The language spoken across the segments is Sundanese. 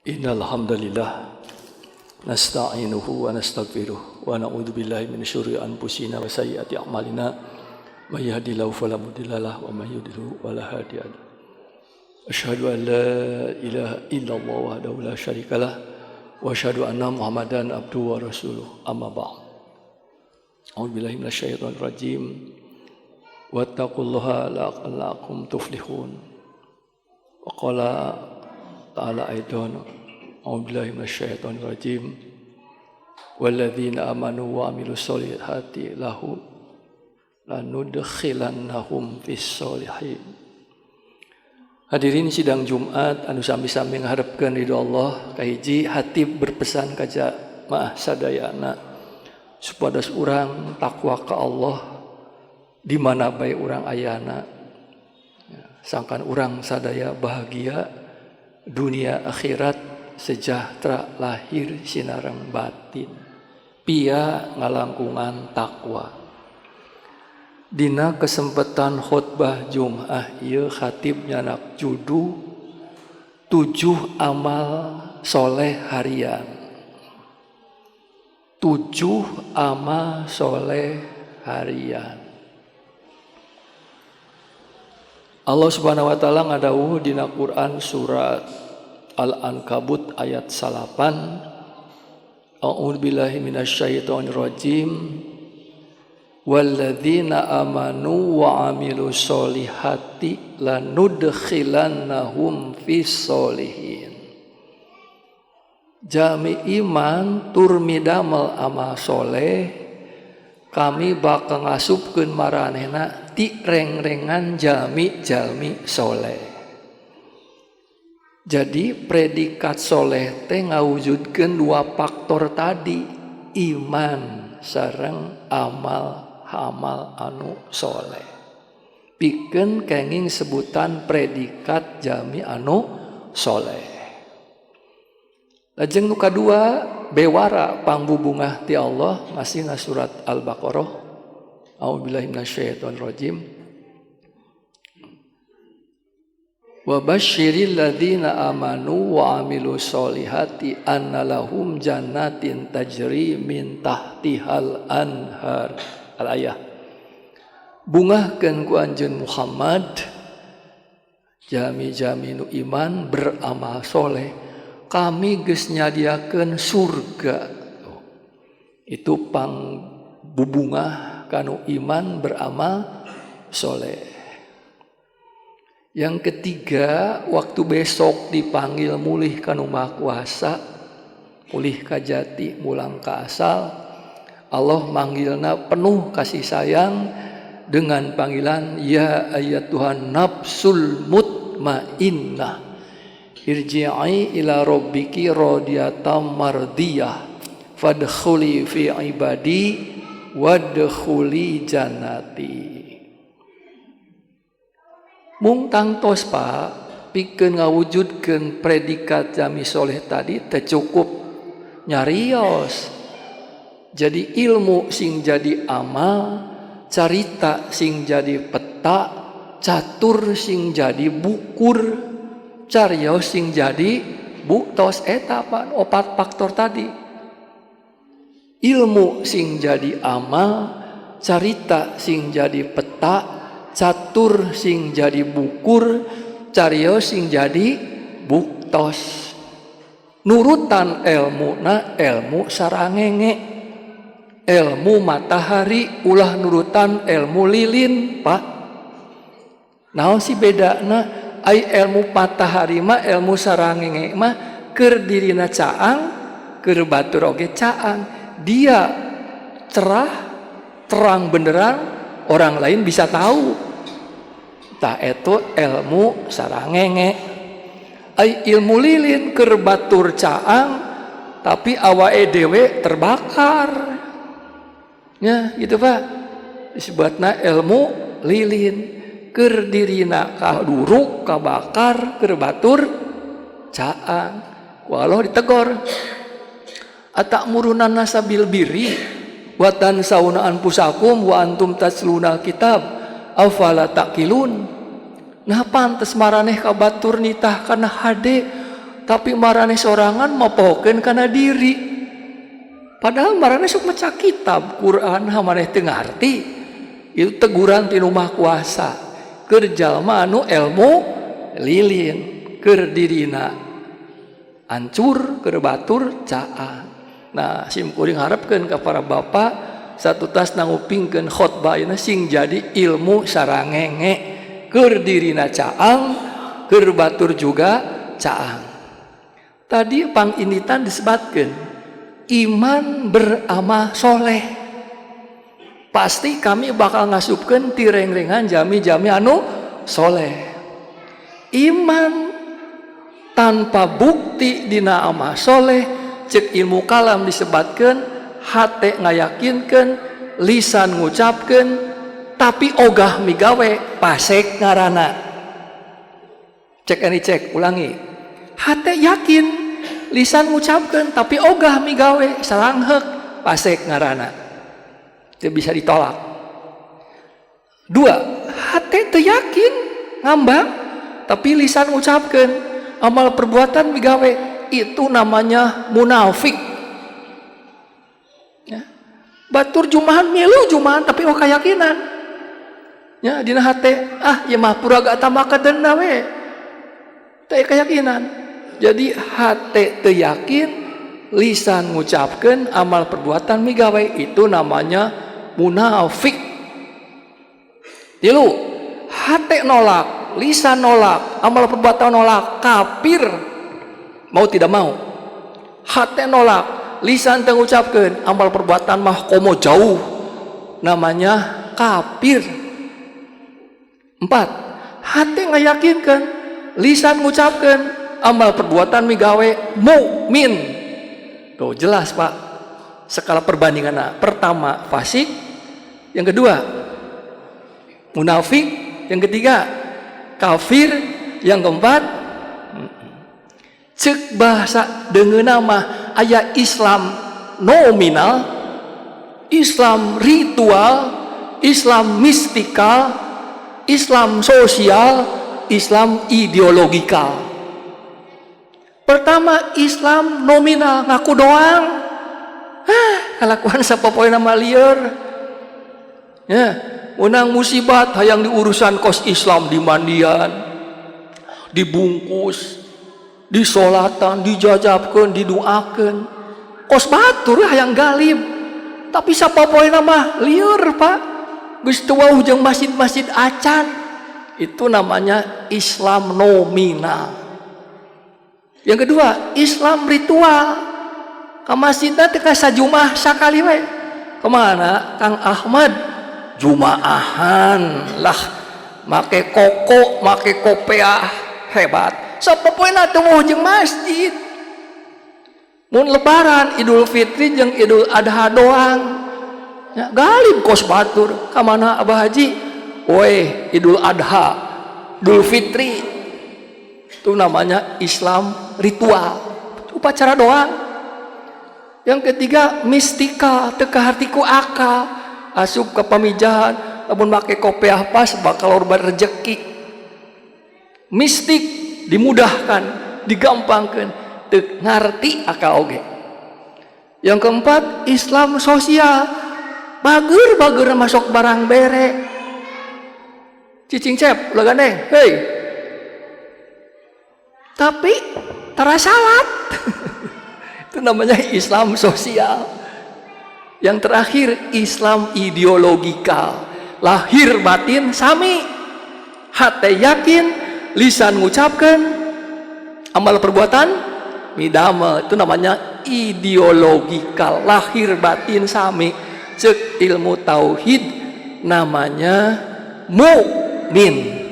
Innal hamdalillah nasta'inuhu wa nastaghfiruh wa na'udzu billahi min syururi anfusina wa sayyiati a'malina may yahdihillahu fala mudhillalah wa may yudlil fala hadiyalah. Asyhadu an la ilaha illallah wahdahu la syarikalah wa asyhadu anna Muhammadan abduhu wa rasuluh. Amma ba'd. A'udzu billahi minasyaitonir rajim. Wattaqullaha la'allakum tuflihun. Wa qala ta'ala aidan, a'udzu billahi minasyaitonir rajim. Walladzina amanu wa amilus solihati lahum lanudkhilannahum fis solihin. Hadirin sidang Jumat anu sami-sami ngaharepkeun ridho Allah, kahiji hatib berpesan ka jamaah sadayana supados urang takwa ka Allah di mana bae urang ayana. Sangkan urang sadaya bahagia dunia akhirat, sejahtera lahir sinareng batin, pia ngalangkungan takwa. Dina kesempatan khutbah Jum'ah ieu khatib nyanak judul 7 amal soleh harian. 7 amal soleh harian. Allah Subhanahu wa taala ngadawuh dina Quran surat Al-Ankabut ayat 9. A'udzubillahi minasyaitonirrajim. Walladzina amanu wa amilu solihati lanudkhilannahum fis solihin. Jami iman tur midamel amal soleh, kami bakal ngasupkeun maranehna ti reng-rengan jami-jami soleh. Jadi predikat soleh teh ngawujudkeun dua faktor tadi, iman sareng amal amal anu soleh. Pikeun kenging sebutan predikat jami anu soleh. Lajeng nu kadua, bewara pangbubungah ti Allah masih na surat Al-Baqarah. A'udzubillahi minasyaitonirrajim. Wa basyiril ladzina amanu wa amilu solihati anna lahum jannatin tajri min tahtihal anhar. Al-ayah. Bungahkeun ku anjeun Muhammad jami-jami nu iman beramal soleh, kami geus nyadiakeun surga. Itu pang bubungah kanu iman beramal soleh. Yang ketiga, waktu besok dipanggil mulih kanu Maha Kuasa, mulih ka jati, mulang ka asal, Allah manggilna penuh kasih sayang dengan panggilan ya ayyatuhan nafsul mutmainnah irji'i ila rabbiki radiyatan mardiyah fadkhuli fi ibadi wadkhuli jannati. Mung tangtos Pak, pikeun ngawujudkeun predikat jami soleh tadi teu cukup nyarios. Jadi ilmu sing jadi amal, carita sing jadi peta, catur sing jadi bukur, carios sing jadi buktos. Eta Pak, opat faktor tadi. Ilmu sing jadi amal, carita sing jadi peta, catur sing jadi bukur, carios sing jadi buktos. Nurutan ilmu na ilmu sarangenge, ilmu matahari, ulah nurutan ilmu lilin Pak. Naon sih bedana? Ai ilmu matahari mah, ilmu sarangenge mah keur dirina caang, keur batur oge caang. Dia cerah, terang benderang, orang lain bisa tahu. Tah itu ilmu sarangenge. Ai ilmu lilin keur batur caang, tapi awake dhewe terbakar. Ya gitu Pak, disebutna ilmu lilin, keur dirina kaduruk kabakar, keur batur caang. Ku Allah ditegor, atamuruna nasa bil birri wa tansawna anfusakum wa antum tatluna kitab afala taqilun. Nah pantes maraneh ka batur nitah kana hade. Tapi maraneh sorangan mopohokeun kana diri. Padahal maraneh sok maca kitab Quran, maneh teu ngarti. Itu teguran ti nu Maha Kuasa. Keur jalma anu ilmu lilin, keur dirina ancur, keur batur caang. Nah, sim kuring harapkeun ka para bapak satutas ngupingkeun khotbah ini sing jadi ilmu sarangenge, keur dirina caang, keur batur juga caang. Tadi panginditan disebutkan iman beramal soleh. Pasti kami bakal ngasupkeun ti rengrengan jami-jami anu soleh. Iman tanpa bukti dina amal soleh, cek ilmu kalam disebutkan hate ngayakinkan, lisan ngucapkan, tapi ogah migawe, pasek ngarana. Cek ini, cek ulangi, hate yakin, lisan ngucapkan, tapi ogah migawe, salanghek, pasek ngarana, itu bisa ditolak. Dua, hate teu yakin, ngambang, tapi lisan ngucapkan, amal perbuatan migawe, itu namanya munafik ya. Batur jumahan, milu jumahan, tapi oh keyakinan ya dina hate, ah ya mah pura tambah denda we, teu keyakinan. Jadi hate teu yakin, lisan ngucapkan, amal perbuatan migawe, itu namanya munafik. Tilu, hate nolak, lisan nolak, amal perbuatan nolak, kafir mau tidak mau. Hate nolak, lisan mengucapkan, amal perbuatan mah komo jauh, namanya kafir. Empat, hati ngayakinkan, lisan mengucapkan, amal perbuatan migawe, mukmin. Tuh jelas, Pak, skala perbandingan. Pertama fasik, yang kedua munafik, yang ketiga kafir, yang keempat, cek bahasa dengan nama aya Islam nominal, Islam ritual, Islam mistikal, Islam sosial, Islam ideologikal. Pertama Islam nominal, ngaku doang. Hah, kalakuan sapopoe nama lieur. Ya, unang musibat hayang diurusan kos Islam, dimandian, dibungkus, disolatan, dijajabkan, didoakan. Kos batur hayang galib. Tapi sapopoe nama lieur, Pak. Geus teu wauh jeung masjid-masjid acan. Itu namanya Islam nominal. Yang kedua, Islam ritual. Ke masjidna teh sajumah sakali we. Kemana Kang Ahmad? Jumaahan lah, make koko, make kopeah, hebat. Sapopoena teu jeung masjid. Mun lebaran Idul Fitri jeung Idul Adha doang. Ya, galib kos batur. Kamana Abah Haji? Weh, Idul Adha, Idul Fitri. Itu namanya Islam ritual. Upacara doang. Yang ketiga mistika, teu kaharti ku akal. Asup ke pamijahan, lamun make kopiah pas bakal loba rezeki. Mistik, dimudahkan, digampangkan, teu ngarti akal oge. Yang keempat Islam sosial, bager bager masuk barang bere. Cicing cep, ulah gandeng, hei. Tapi tara salat. Itu namanya Islam sosial. Yang terakhir Islam ideologikal. Lahir batin sami. Hati yakin, lisan ngucapkan, amal perbuatan midamel. Itu namanya ideologikal. Lahir batin sami. Cek ilmu tauhid namanya mukmin.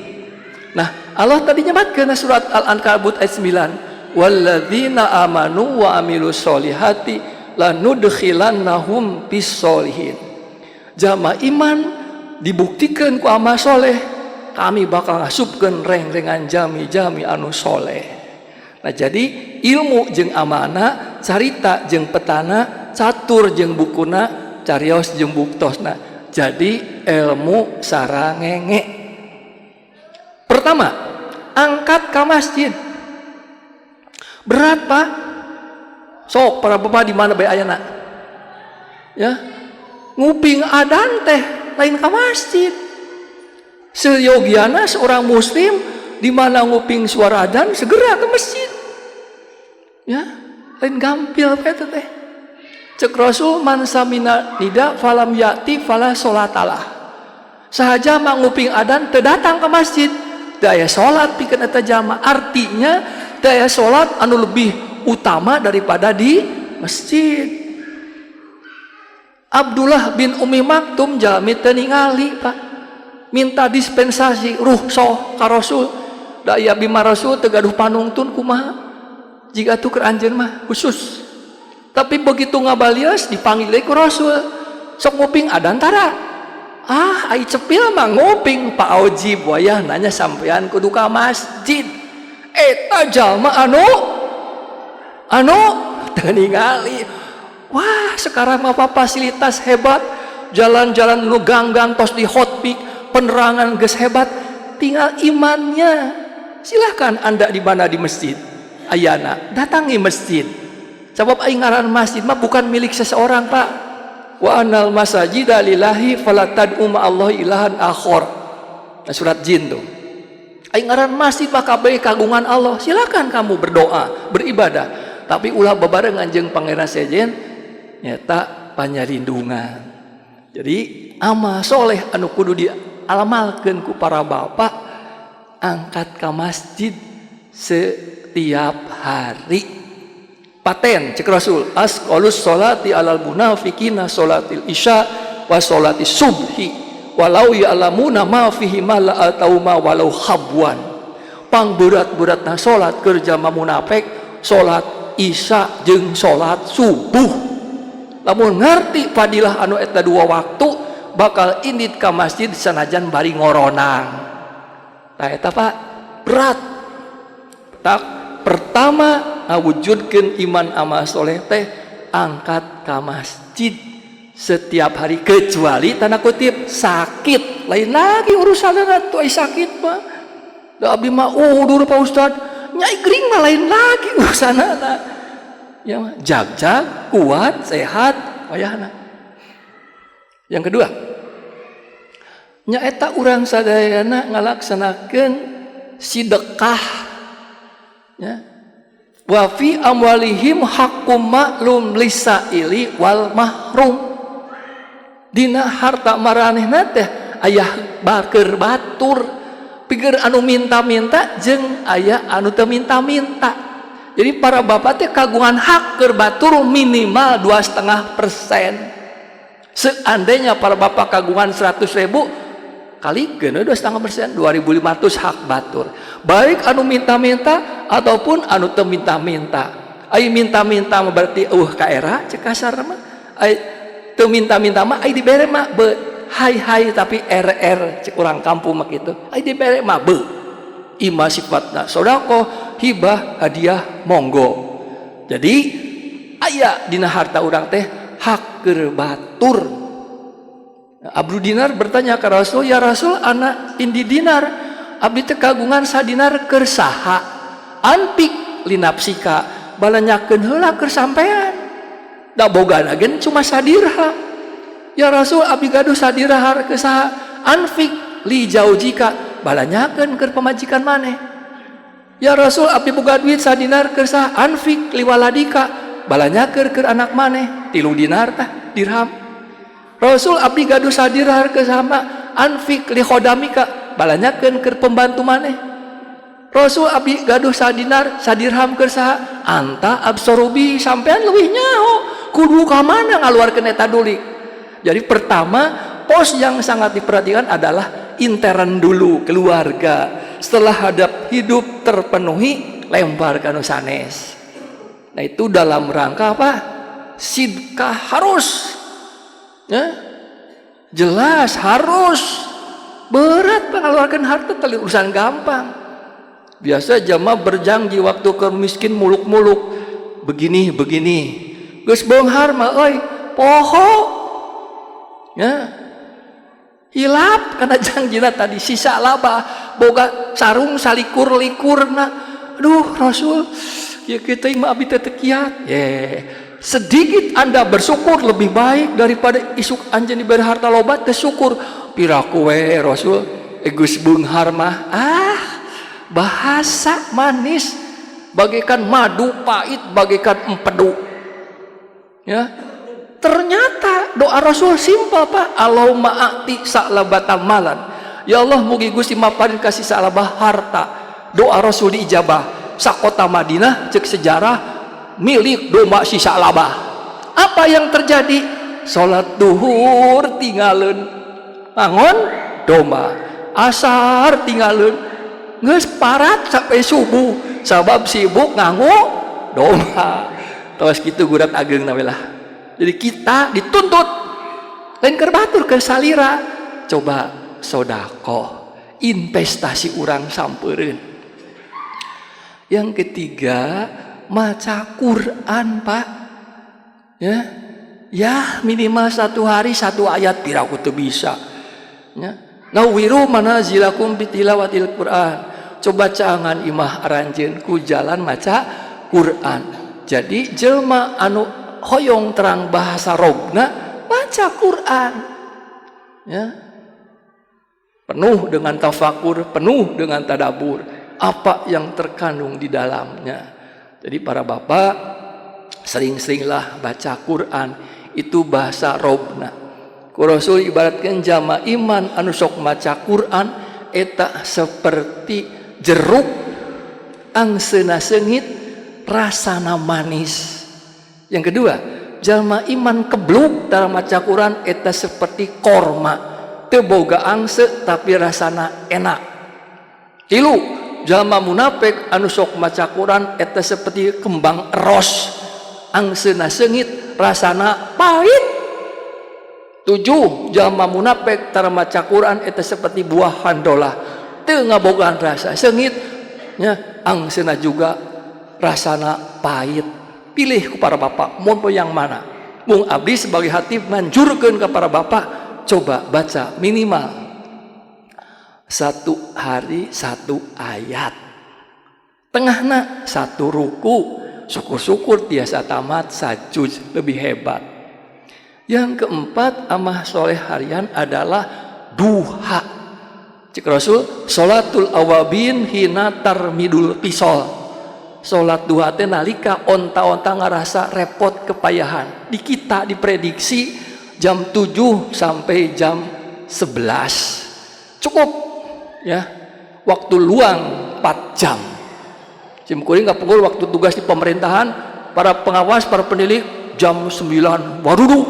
Nah, Allah tadi nyebatkeun surat Al-Ankabut ayat 9. Walladzina amanu wa amilus solihati lanudkhilannahum fis solihin. Jama iman dibuktikan ku amal soleh, kami bakal ngasupkeun reng-rengan jami-jami anu soleh. Nah, jadi ilmu jeung amanah, carita jeung petana, catur jeung bukuna, carios jeung buktosna. Jadi ilmu sarangenge. Pertama, angkat ke masjid. Berat, Pak. Sok para bapak di mana bae ayana? Ya. Nguping adan teh lain ka masjid. Seyogiana seorang muslim di mana nguping suara adan segera ke masjid. Ya, lain gampil eta teh. Cek Rasul, man sami'a nida falam ya'ti fala sholatalah. Sahaja manguping adan teu datang ke masjid, teu aya salat pikeun eta jalma. Artinya teu aya salat anu lebih utama daripada di masjid. Abdullah bin Umi Maktum jalmi teu ningali, Pak. Minta dispensasi rukhsah ka Rasul. Da ieu bima Rasul teu gaduh panungtun kumaha? Jika tuh keur anjeun mah khusus. Tapi begitu ngabalias dipanggil deui ku Rasul. Sok nguping adan tara? Ah, ai cepil mah nguping. Pak Ojib wayah nanya sampean kudu ka masjid. Eta jalma anu teu ningali. Wah, sekarang mah fasilitas hebat, jalan-jalan nu ganggang tos di hotmix, penerangan geus hebat, tinggal imannya. Silahkan Anda di mana di masjid. Ayana, datangi masjid. Sebab aing ngaran masjid mah bukan milik seseorang, Pak. Wa annal masajida lillahi fala tad'u ma'allahi ilahan akhar. Nah, surat jin tuh. Aing ngaran masjid mah kabeh kagungan Allah. Silakan kamu berdoa, beribadah. Tapi ulah babarengan jeung pangeran sejen nyata panyalindungan. Jadi amal soleh anu kudu dialamalkeun ku para bapak, angkat ke masjid setiap hari. Paten cek Rasul, asqalus sholati alal munafiqina sholatil isya wa sholati subhi walau ya'lamuna ma fihi ma la atau ma walau habwan. Pang berat-beratna salat keur jalma munafik salat isya jeung salat subuh. Lamun ngerti fadilah anu eta dua waktu, bakal indit ka masjid sanajan bari ngoronang. Nah, eta, Pak, berat. Tak pertama ngawujudkeun iman amal soleh teh angkat ka masjid setiap hari, kecuali tanda kutip sakit, lain lagi urusan tuh. Sakit mah da abdi mah udur, Pak Ustad, nyai gering mah lain lagi urusanana. Ya, jag-jag kuat sehat wayahna. Yang kedua nyaeta urang sadayana ngalaksanakeun sidekah, ya. Wa fi amwalihim haqqum ma'lum lisaili wal mahrum. Dina harta maranehna teh aya baker batur, pikir anu minta-minta jeung aya anu teu minta-minta. Jadi para bapak teh kagungan hak keur batur minimal 2,5%. Seandainya para bapak kagungan 100 ribu, kali 2,5%, 2500 hak batur, baik anu minta-minta ataupun anu teu minta-minta. Ai minta-minta mah berarti ka era cek kasar mah. Ai teu minta-minta mah, ai dibere mah be hai hai, tapi RR cek urang kampung mah kitu. Ai dibere mah be ima sifatna sedekah, hibah, hadiah, monggo. Jadi aya dina harta urang teh hak keur batur. Abdu Dinar bertanya ke Rasul, "Ya Rasul, ana indi dinar, abdi teh kagungan sadinar, keur saha?" Anfik linafsika, balanyakeun heula keur sampean. Da boga gen cuma sadirham. Ya Rasul, abdi gaduh sadirham, keur saha? Anfik li jaujika, balanyakeun keur pamajikan maneh. Ya Rasul, abdi boga duit sadinar, keur saha? Anfik li waladika, balanyakeun keur anak maneh. 3 dinar tah, dirham. Rasul, abdi gaduh sadirham, keur saha? Anfik li khodamika, balanyakeun keur pembantu maneh. Rasul, abdi gaduh sadinar, sadirham, keur saha? Anta absorubi, sampean leuwih nyaho kudu ka mana ngaluarkeun eta dulik. Jadi pertama, pos yang sangat diperhatikan adalah intern dulu, keluarga. Setelah hadap hidup terpenuhi, lempar ka nu sanes. Nah, itu dalam rangka apa? Sidkah harus, ya, jelas harus. Berat mengeluarkan harta tali urusan gampang. Biasa jamaah berjanji waktu ke miskin muluk-muluk begini begini, geus beunghar mah euy poho, ya, hilap karena janjina tadi. Sisa laba boga sarung salikur-likurna, aduh Rasul. Kieu-kieu teuing mah abdi teh teu kiat. Ye, sedikit Anda bersyukur lebih baik daripada isuk anjeun diberi harta loba teu syukur. Piraku we Rasul geus beunghar mah. Ah, bahasa manis bagaikan madu, pahit bagaikan empedu. Ya. Ternyata doa Rasul simpel, Pak. Allahumma a'ti Sa'labata malan. Ya Allah, mugi Gusti maparin ka si Sa'labah harta. Doa Rasul diijabah. Sakota Madinah cek sejarah milik domba si Sa'labah. Apa yang terjadi? Salat duhur tinggalin, ngangon domba. Asar tinggalin, geus parat sampai subuh sabab sibuk ngangu domba. Terus gitu gurat ageng lah. Jadi kita dituntut lain keur batur, keur salira, coba sodakoh, investasi urang sampereun. Yang ketiga, maca Quran, Pak. Ya, ya minimal satu hari satu ayat, piraku teu bisa. Ya. Nawiru manazilakum bitilawatil Quran. Coba caangan imah aranjeun ku jalan maca Quran. Jadi jelma anu hoyong terang bahasa robna, baca Quran. Ya. Penuh dengan tafakur, penuh dengan tadabur, apa yang terkandung di dalamnya. Jadi para bapak, sering-seringlah baca Quran, itu bahasa robna. Ku Rasul ibaratkan jalma iman anu sok maca Quran eta seperti jeruk, angsena seungit, rasana manis. Yang kedua, jalma iman kebluk dalam maca Quran eta seperti korma, teu boga angse tapi rasana enak. Tilu, jalma munafik anu sok maca Quran eta seperti kembang eros, angsena seungit, rasana pahit. Tujuh, jalma munafik tara maca Quran eta seperti buah handolah, teu ngabogaan rasa seungit nya, angsena juga rasana pahit. Pilih ku para bapak mau yang mana. Mung abdi sebagai hati manjurkeun ke para bapak, coba baca minimal satu hari satu ayat, tengahna satu ruku, syukur-syukur tiasa tamat sajuz, lebih hebat. Yang keempat, amal soleh harian adalah duha. Cek Rasul, sholatul awabin hina tarmidul fisol. Salat duha teh nalika onta-onta ngerasa repot, kepayahan. Di kita diprediksi jam 7 sampai jam 11. Cukup ya. Waktu luang 4 jam. Sim kuring kapungkur waktu tugas di pemerintahan, para pengawas, para penilik jam 9 waruduk.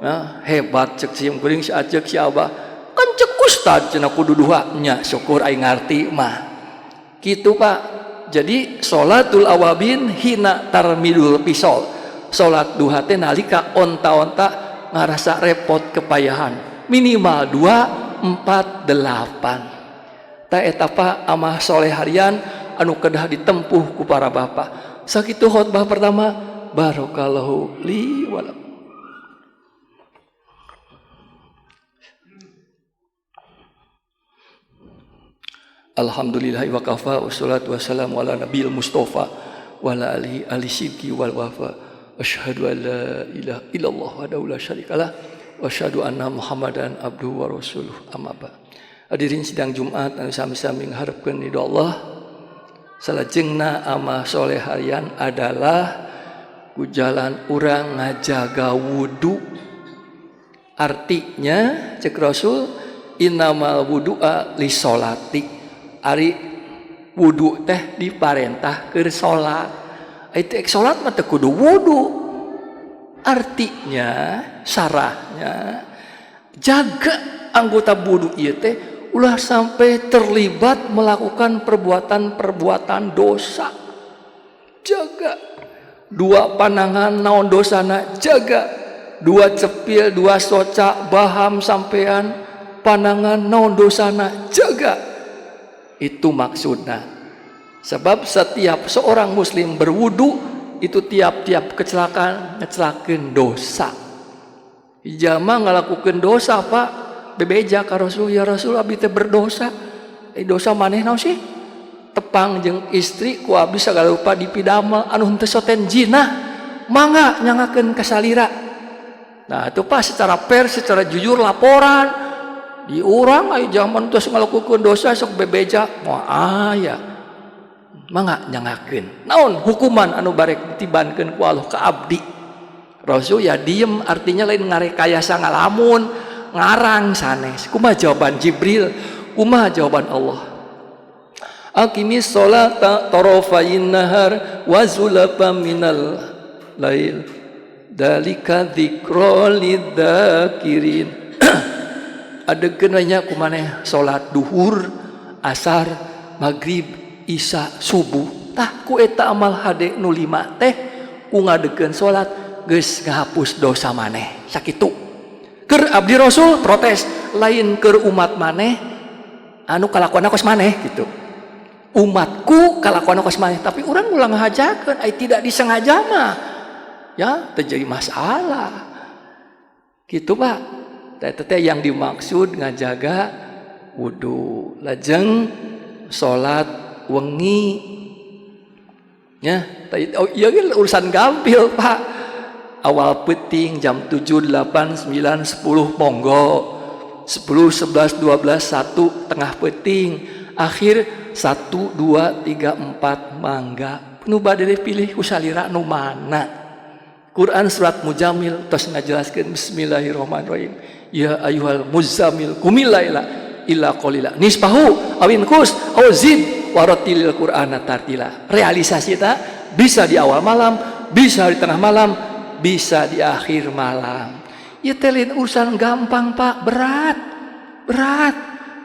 Ya, hebat cek sim kuring, si acek, si abah. Kan cek ustad cenah kudu duha nya, syukur aing ngarti mah. Gitu, Pak. Jadi sholatul awabin hina tarmidul fisol. Salat duha teh nalika onta-onta ngarasa repot, kepayahan. Minimal 2, 4, 8. Tah eta, Pak, amal soleh harian anu kedah ditempuh ku para bapak. Sakitu khotbah pertama. Barakallahu li wa lakum. Alhamdulillahi wa kafa, wassalatu wassalamu ala nabiyil mustafa wa ala alihi ahli sidqi wal wafa. Asyhadu an la ilaha illallah wahdahu la syarikalah wa asyhadu anna Muhammadan abduhu wa rasuluh, amma ba'd. Hadirin sidang Jumat anu sami-sami ngaharepkeun ridho Allah, salajengna amal soleh harian adalah ku jalan urang ngajaga wudu. Artinya cek Rasul, innamal wudu'a lisolati. Ari wudu teh diparentah keur salat. Itu ek salat mah teu kudu wudu. Artinya sarahnya jaga anggota wudu ieu teh ulah sampai terlibat melakukan perbuatan-perbuatan dosa. Jaga dua pandangan naon dosana, jaga dua cepil, dua soca, baham sampean, pandangan naon dosana, jaga. Itu maksudnya. Sebab setiap seorang muslim berwudu itu tiap-tiap kecelakaan ngecelakeun dosa. Jalma ngalakukeun dosa, Pak, bebeja ka Rasul, ya Rasul, abdi teh berdosa. Dosa maneh naon sih? Tepang jeung istri ku abdi sagala rupa dipidamel anu henteu soten jinah, mangga nyangakeun ka salira. Nah, itu pas secara fair, secara jujur laporan di urang. Ayo, zaman terus ngalakukeun dosa sok bebeja moal aya. Mangga nyangakeun naon hukuman anu barek ditibankeun ku Allah ka abdi. Rasul ya diem, artinya lain ngarekayasa, ngalamun, ngarang sanes. Kumaha jawaban Jibril? Kumaha jawaban Allah? Aqimis sholata tarafayin nahar wa zulafan minal lail dalika dzikra lidzakirin. Adegeun we nya ku maneh salat duhur, asar, maghrib, isya, subuh. Tah, ku eta amal hade nu lima teh, ku ngadegeun salat geus ngahapus dosa maneh. Sakitu. Keur abdi Rasul protes, lain keur umat maneh anu kalakuan kos maneh gitu. Umatku kalakuan kos maneh, tapi urang ulah ngahajakeun ai tidak disengaja mah ya terjadi masalah gitu, Pak. Teh yang dimaksud ngajaga wudhu, lajeng salat wengi ya. Oh iya kan, urusan gampil, Pak. Awal peuting jam 7, 8, 9, 10 monggo. 10, 11, 12, 1 tengah peuting. Akhir 1, 2, 3, 4 mangga. Nu bade pilih ku salira nu mana. Quran surat Muzamil tos ngajelaskeun, bismillahirrahmanirrahim. Ya ayyuhal muzammil qumil laila illa qalila nisfahu awinqus aw zid warattilil qur'ana tartila. Realisasi ta bisa di awal malam, bisa di tengah malam, bisa di akhir malam. Ya teh urusan gampang, Pak, berat. Berat.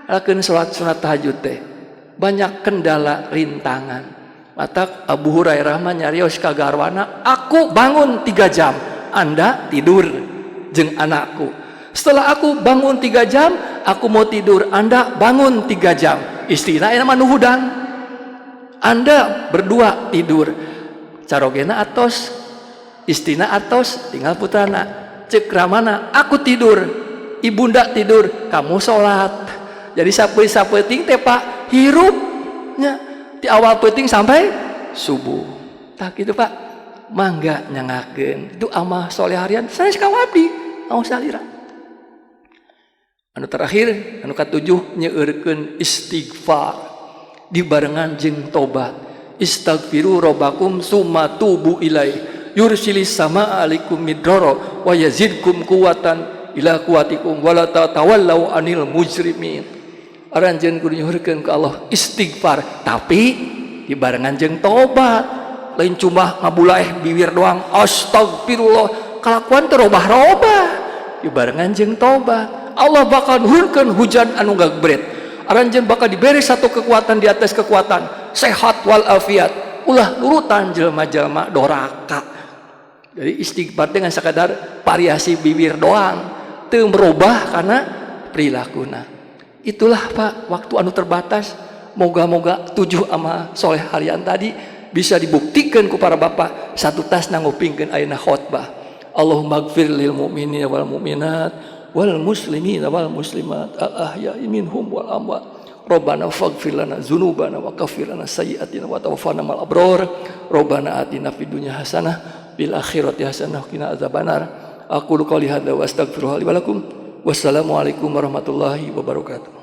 Lakukan sholat sunat tahajud teh. Banyak kendala, rintangan. Matak Abu Hurairah mah nyarios ka garwana, aku bangun 3 jam, Anda tidur jeng anakku. Setelah aku bangun 3 jam, aku mau tidur, Anda bangun 3 jam. Istrina mah nu hudang. Anda berdua tidur. Carogena atos, istrina atos, tinggal putrana. Cek ramana, aku tidur, ibunda tidur, kamu sholat. Jadi sapu peuting teh, Pak, hirupnya di awal peuting sampai subuh. Tah gitu, Pak. Mangga nyangakeun. Itu amal soleh harian sanes ka abdi, mau salira. Anu terakhir, anu katujuh, nyeurkeun istighfar dibarengan jeung tobat. Istaghfiru robbakum summa tubu ilaih yursilis sama alaikum midrara wa yazidkum quwwatan ila quwwatikum wala tatawallau anil mujrimin. Aranjeun kudu nyuhurkeun ka Allah istighfar, tapi dibarengan jeung tobat. Lain cuma ngabulaeh bibir doang, astagfirullah, kalakuan terobah-robah. Dibarengan jeung tobat, Allah bakal nurunkeun hujan anu gagbret. Aranjeun bakal diberi satu kekuatan di atas kekuatan, sehat wal afiat. Ulah nurutan jelma-jelma doraka. Jadi istighfar dengan sekadar variasi bibir doang teu merubah karena perilakuna. Itulah, Pak, waktu anu terbatas. Moga-moga tujuh amal soleh harian tadi bisa dibuktikan ku para bapak satu tas ngupingkeun ayeuna khotbah. Allahumma gfir lil mu'minina wal mu'minat wal muslimina wal muslimat al ahya'i minhum wal amwat. Rabbana faghfir lana dzunubana wa kaffir lana sayyi'atina wa tawaffana ma'al abrar. Rabbana atina fid dunya hasanah bil akhirati hasanah qina adzabannar. Aqulu qouli hadza wa astaghfirullah li wa lakum. Wassalamualaikum warahmatullahi wabarakatuh.